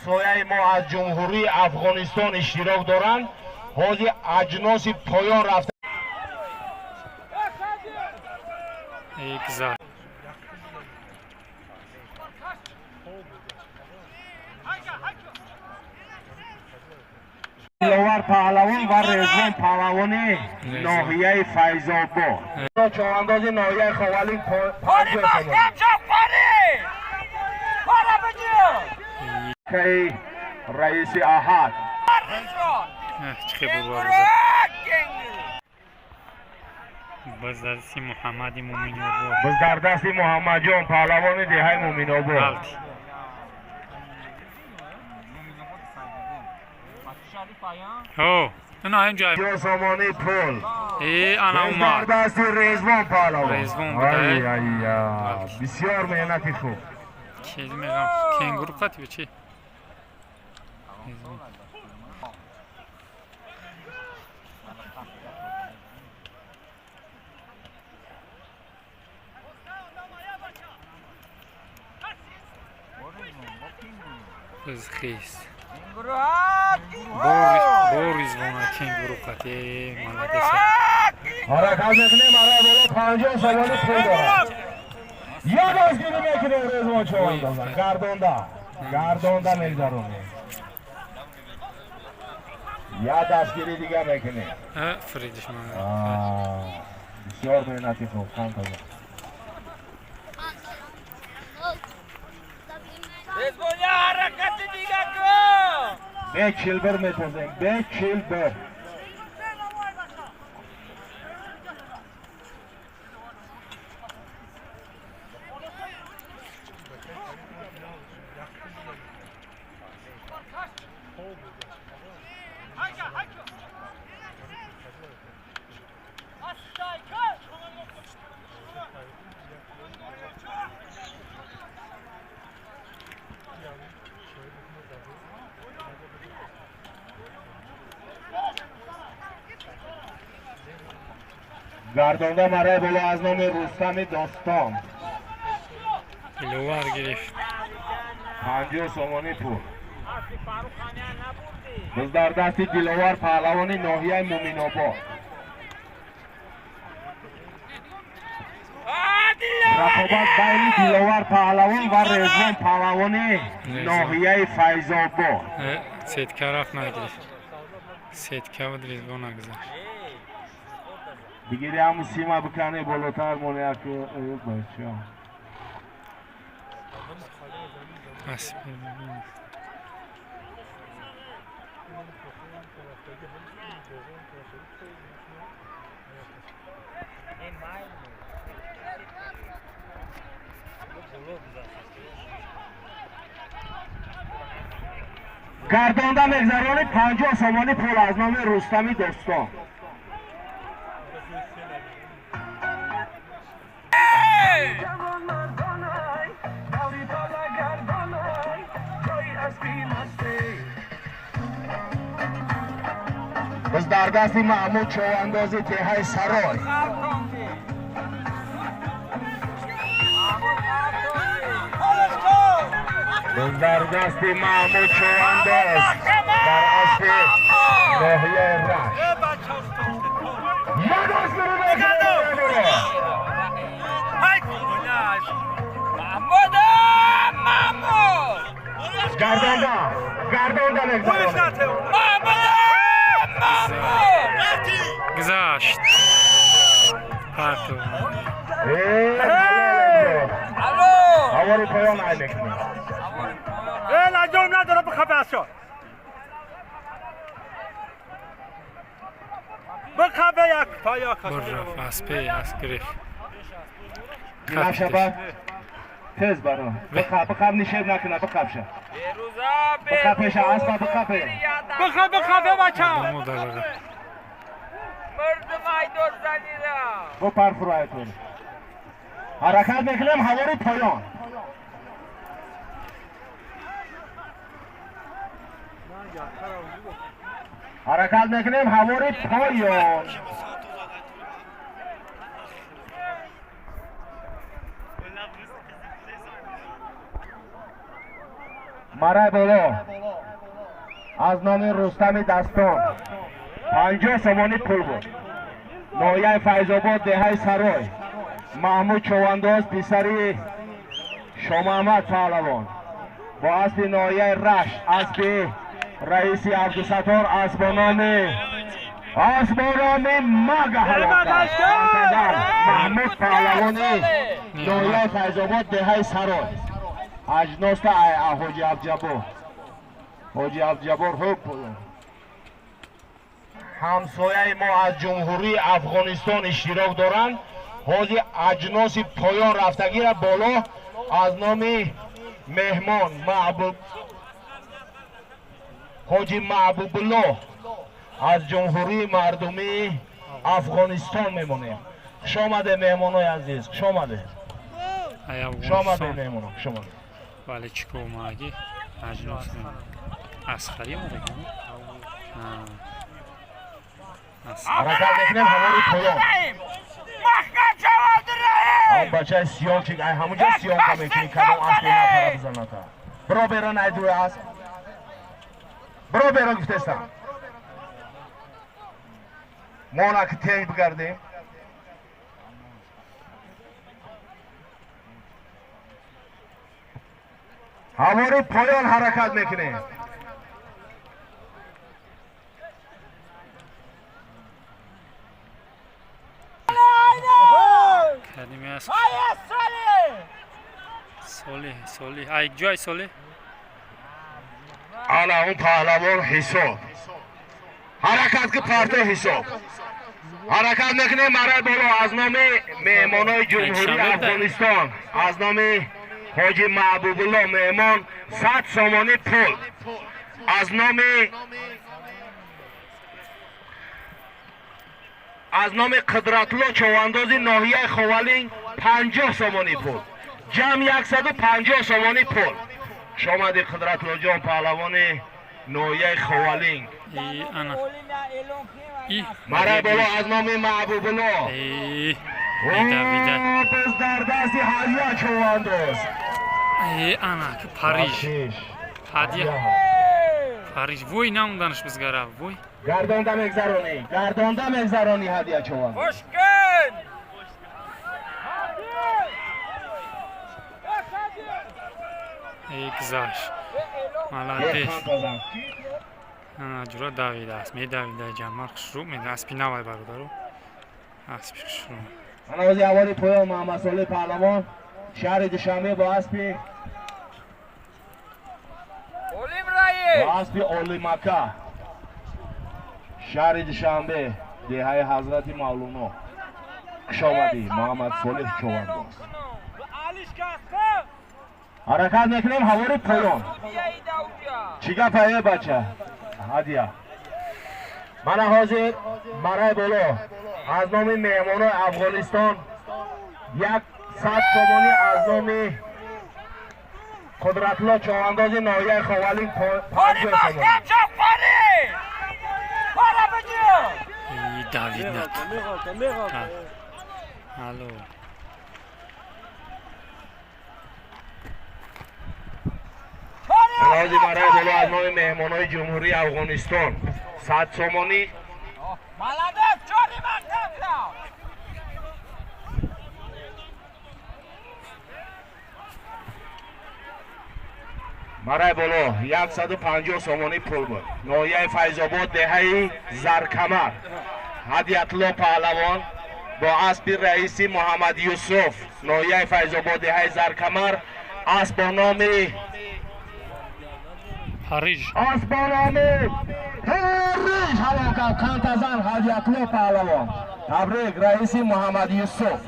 Ҳамсояи мо аз Ҷумҳурии Афғонистон иштирок доранд. Ҳозир аҷноси поён рафта. Гузашт. Диловар Паҳлавон ва Резвон Паҳлавони ноҳияи Файзобод. Човандози ноҳияи Ховалинг раиси Аҳад. Боз дар дасти Муҳаммади Муъминобод. Боз дар дасти Муҳаммадҷон паҳлавони деҳаи Муъминобод. Ина инҷа сомони пул. Ана омад. Дар дасти Резвон паҳлавон. Резвон. Бисёр меҳнати хуб. Чиз мегам, кенгуру қати чи? Хис. Бо Ризвона кенгуру қати, молодец. Ҳаракат мекунем, ара боло 50 сомони пул дорад. Як дастгирӣ мекунем, Резвон човандоза. Гардонда. Гардонда мегзаронем. Як дастгирӣ дига мекунем. Фридиш. Бисёр меҳнати хуб, қантаза. Ҳаракати дига кун. Бе 41 метозем, бе 41. Гардонда мараи боло аз номи Рустами Достон. Диловар гирифт. 50 сомонӣ пул. Боз дар дасти Диловар паҳлавони ноҳияи Муъминобод. Рақобат байни Диловар паҳлавон ва Резвон паҳлавони ноҳияи Файзобод. Сетка рафт, нагирифт. Сетка буд, Резвон нагузашт. Бигири, ҳамун сима бикане болотар монеяк бача. Асп. Гардонда мегзарони, 50 сомонӣ пул аз номи Рустами Достон. Боз дар дасти Маҳмуд човандози деҳаи Сарой. Боз дар дасти Маҳмуд човандоз дар аспи ноҳияи Рашт. Як дастгирӣ мекунем. Гардонда, гардонда мегзаронем. Гузашт. Парту. Ҳавори поён ай мекунем. Лаҷом надора, бихапе асо. Бихапе як пая. Бур рафт, аспе асп гирифт. Нафшаба тез баро. Бихап, бихап, нишеб накуна, бихапша. Бихапеша, аспа бихапе. Бихап, бихапе бача. Дамо далара. Бо парфураятон. Ҳаракат мекунем, ҳавори поён. Ҳаракат мекунем, ҳавори поён. Марай боло аз номи Рустами Дастон 50 сомонӣ пул буд. Ноҳияи Файзобод, деҳаи Сарой, Маҳмуд Човандоз, писари Шомаҳмад паҳлавон бо аспи ноҳияи Рашт, аспи раиси Абдусаттор, асп бо номи Мага ҳалок кард. Маҳмуд паҳлавони ноҳияи Файзобод, деҳаи Сарой, аҷноста Ҳоҷи Абдуҷаббор. Ҳоҷи Абдуҷаббор ҳуб. Ҳамсояи мо аз Ҷумҳурии Афғонистон иштирок доранд. Ҳозир аҷноси поён рафтагира боло аз номи меҳмон Маҳбуб Ҳоҷи Маҳбубулло аз Ҷумҳурии Мардумии Афғонистон мемонем. Хуш омаде, меҳмонои азиз, хуш омаде. Ай Хуш омаде, Афғонистон. меҳмоно, хуш омаде. Вале чӣ ко омадаги? Аҷнос асхарӣ омадаги? Ҳаракат мекунем, ҳавори поён. Маҳкам шав, Абдураҳим! Он бачаи сиёнчик, ай ҳамунҷо сиёнка мекунӣ, кадом аспе нафара бизаната. Биро берон, ай дуи асп. Биро берон, гуфтестам. Мо наки тенг бигардем. Ҳавори поён ҳаракат мекунем. Кадими аст? Ай, Солеҳ! Солеҳ, Солеҳ. Ай ҷой Солеҳ? Ана он паҳлавон ҳисоб. Ҳаракат ки, парто ҳисоб. Ҳаракат мекунем, марай боло аз номи меҳмонои Ҷумҳурии Афғонистон, аз номи Ҳоҷи Маҳбубулло меҳмон 100 сомонӣ пул. Аз номи Қудратулло човандози ноҳияи Ховалинг 50 сомонӣ пул. Ҷамъ 150 сомонӣ пул. Хуш омадӣ, Қудратуллоҷон, паҳлавони ноҳияи Ховалинг. И ана. И Марай боло аз номи Маҳбубулло. И вида, вида. Biz дар дасти ҳадия човандоз. Э, ана ки Париж. Бахшиш. Ҳадия. Париж. Вой, намуданаш бизгара. Вой. Гардонда мегзаронӣ, гардонда мегзаронӣ, ҳадия човандоз. Хуш кун! Э, гузашт. Молодец. Ана ҷура давидааст. Медавида ҷамар хушрӯ меда. Аспи навай, бародаро. Аспи хушрӯ. Ана ози аввали поён Муҳаммадсолеҳ паҳлавон, шаҳри Душанбе, бо аспи Олим раис! бо аспи Олимака, шаҳри Душанбе, деҳаи Ҳазрати Мавлоно. Хуш омадӣ, Муҳаммадсолеҳ човандоз. Ҳаракат мекунем, ҳавори поён. Чӣ гапа, е бача ҳадия? Мана ҳозир марай боло аз номи меҳмонои Афғонистон 100 сомонӣ, аз номи Қудратулло човандози ноҳияи Ховалинг Пари, 50 сомонӣ. маҳкам шав, пари! Пара биҷӯ! И давид нат. Алло. Мана ҳозир марай боло аз номи меҳмонои Ҷумҳурии Афғонистон 100 сомонӣ. Молодец, чори маҳкам шав! Марай боло 150 сомонӣ пул буд. Ноҳияи Файзобод, деҳаи Заркамар, Ҳадиятулло паҳлавон бо аспи раиси Муҳаммад Юсуф, ноҳияи Файзобод, деҳаи Заркамар, асп бо номи Париж. Асп бо номи Париж ҳалок кард қантазан Ҳадиятулло паҳлавон. Табрик, раиси Муҳаммад Юсуф.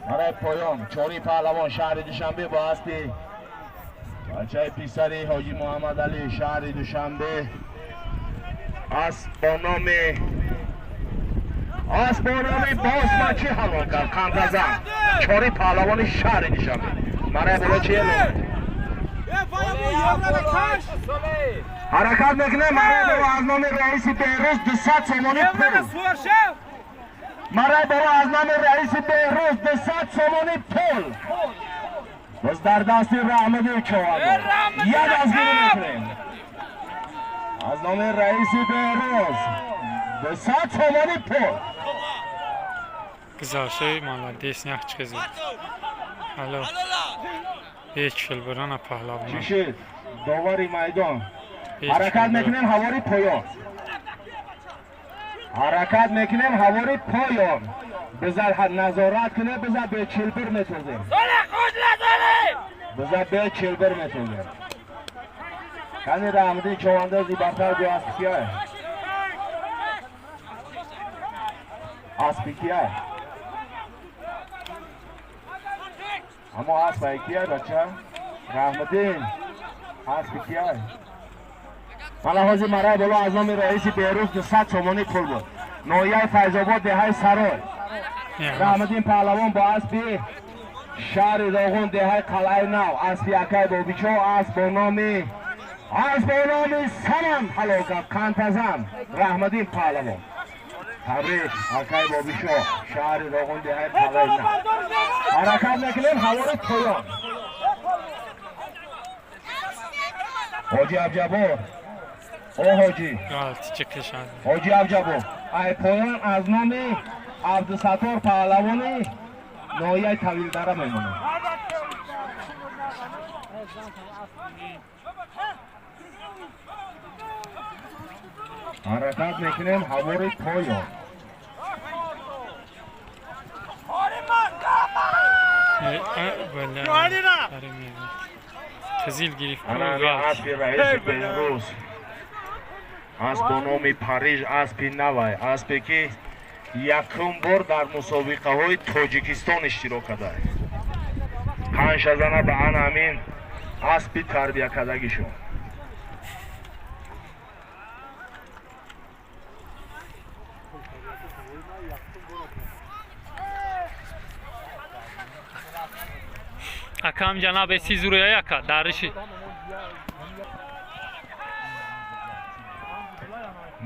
Барои поён Чори паҳлавон, шаҳри Душанбе, бо аспи бачаи писари Ҳоҷи Муҳаммад Али, шаҳри Душанбе, асп бо номи Босмачӣ ҳалол кард қантазан Чори паҳлавони шаҳри Душанбе. Барои боло чи эълон? Ҳаракат мекунем, барои боло аз номи раиси Беҳрӯз 200 сомонӣ пул. Марай боло аз номи раиси Беҳрӯз 200 сомонӣ пул. Боз дар дасти Раҳмадин Човандоз. Як дастгирӣ мекунем. Аз номи раиси Беҳрӯз 200 сомонӣ пул. Гузашти молодец, як чиз. Алло. Ҳеҷ чилбирана паҳлавон. Чӣ шуд? Довари майдон. Ҳаракат мекунем ҳавори поён. Ҳаракат мекунем ҳавори поён. Бизар назорат кунем, бизар бе чилбир метозем. Бизар бе чилбир метозем. Кани Раҳмадин Човандози бартар бо аспи кияй? Аспи кияй? Аммо аспай кияй, бача? Раҳмадин, аспи кияй? Мана ҳозир марай боло аз номи раиси Беҳрӯз 200 сомонӣ пул буд. Ноҳияи Файзобод, деҳаи Сарой. Раҳмадин паҳлавон бо аспи шаҳри Роғун, деҳаи Қалъаи Нав, аспи акай Бобичо, асп бо номи Саман ҳалол кард, қантазан Раҳмадин паҳлавон. Табрик акай Бобишо, шаҳри Роғун, деҳаи Қалъаи Нав. Ҳаракат мекунем ҳавори поён. Ҳоҷи Абҷабор, о ҳоҷи, ҳоҷи Абҷабор, ай поён аз номи Абдусаттор паҳлавони ноҳияи Тавилдара мемонад. Ҳаракат мекунем ҳавори поён. Қизил гирифт. Аспи раиси Беҳрӯз, асп бо номи Париж, аспи навай, аспе ки якум бор дар мусобиқаҳои Тоҷикистон иштирок кардааст. Панҷшазана ба ана ҳамин аспи тарбиякардагишон. Акам ҷанаб эси зуруя яка дариши.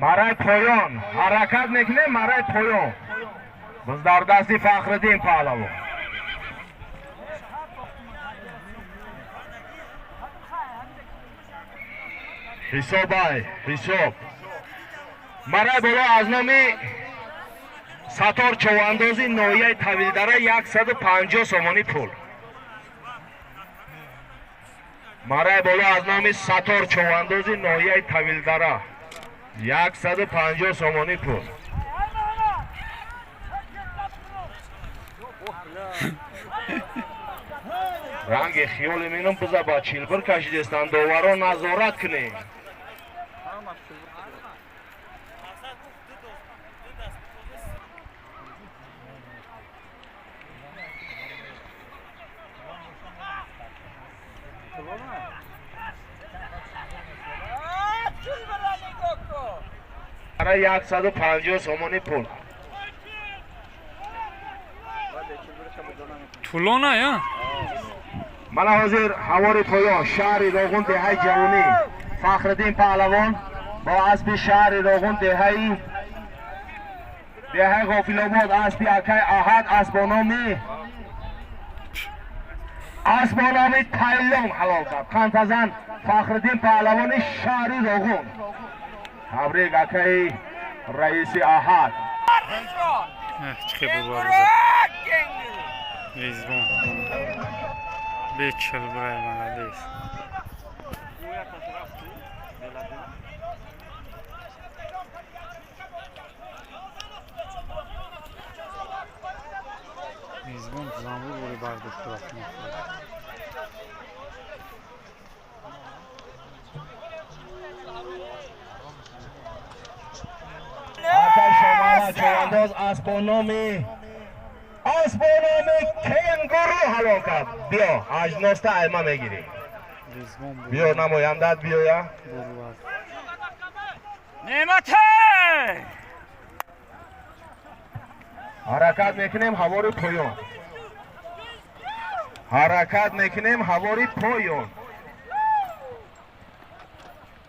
Марай поён ҳаракат мекунем, марай поён. Боз дар дасти Фахриддин паҳлавон. Ҳисобай, ҳисоб. Марай боло аз номи Сатор Човандози ноҳияи Тавилдара 150 сомонӣ пул. Марай боло аз номи Сатор Човандози ноҳияи Тавилдара 150 сомонӣ пул. Ранги хиёли минум биза ба чилбир кашидестанд, доваро назорат кунед. Барои 150 сомонӣ пул. Тулона я? Мана ҳозир ҳавори поён, шаҳри Роғун, деҳаи Ҷавонӣ. Фахриддин паҳлавон бо аспи шаҳри Роғун, деҳаи Ғофилобод, аспи акай Аҳад, асп бо номи Тайлон ҳалол кард. Қантазан Фахриддин паҳлавони шаҳри Роғун. Табрик акаи раиси Аҳад. Чӣ бурва Ризвон. Бечил бурай молодец. Ризвон замбур бури бардошт рафт мекунад. Акай Шомара Човандоз асп бо номи кенгуру ҳалол кард. Биё, ажноста айма мегирӣ. Биё намояндат биёя. Неъмате! Ҳаракат мекунем ҳавори поён. Ҳаракат мекунем ҳавори поён.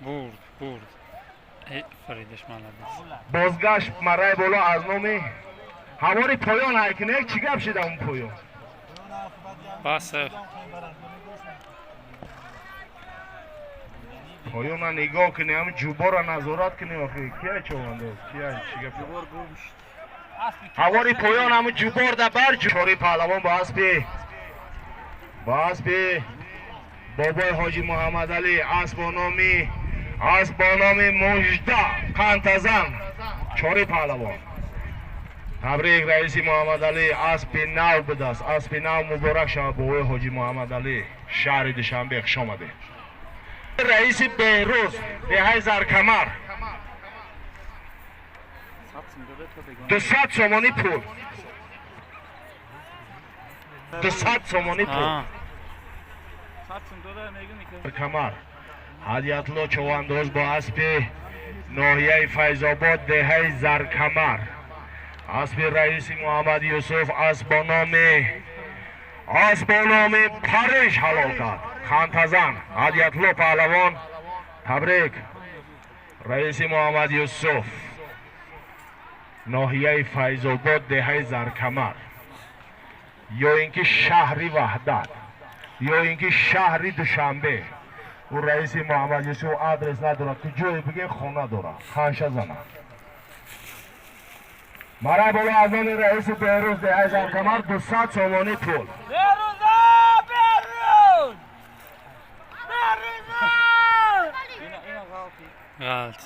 Бурд, бурд. Фаридаш молодец. Бозгашт марай боло аз номи ҳавори поён ҳайкунек. Чӣ гап шида он поён? Бас. Поёна нигоҳ кунӣ, ҳам ҷубора назорат кунӣ охи. Кия човандоз? Кия чӣ гап? Ҳавори поён ҳам ҷубор да бар чори паҳлавон бо аспи бобои ҳоҷи Муҳаммадалӣ, асп бо номи Мужда Қантазан, чори паҳлавон. Табрик раиси Муҳаммадалӣ, аспи нав будааст, аспи нав муборак шавад бобои ҳоҷи Муҳаммадалӣ, шаҳри Душанбе, хуш омадед. Раиси Беҳрӯз, деҳаи Заркамар, 200 сомонӣ пул, 200 сомонӣ пул. Камар Ҳадиятулло Човандоз бо аспи ноҳияи Файзобод, деҳаи Заркамар, аспи раиси Муҳаммад Юсуф, асп бо номи Париж ҳалол кард. Хантазан Ҳадиятулло паҳлавон, табрик раиси Муҳаммад Юсуф, ноҳияи Файзобод, деҳаи Заркамар, ё ин ки шаҳри Ваҳдат, ё ин ки шаҳри Душанбе. Ӯ раиси Муҳаммад Юсуф адрес надорад, ки ҷое бигем хона дорад, ханша зана. Марай боло аз номи раиси Беҳрӯз, деҳаи Заркамар, 200 сомонӣ пул. Ғалт.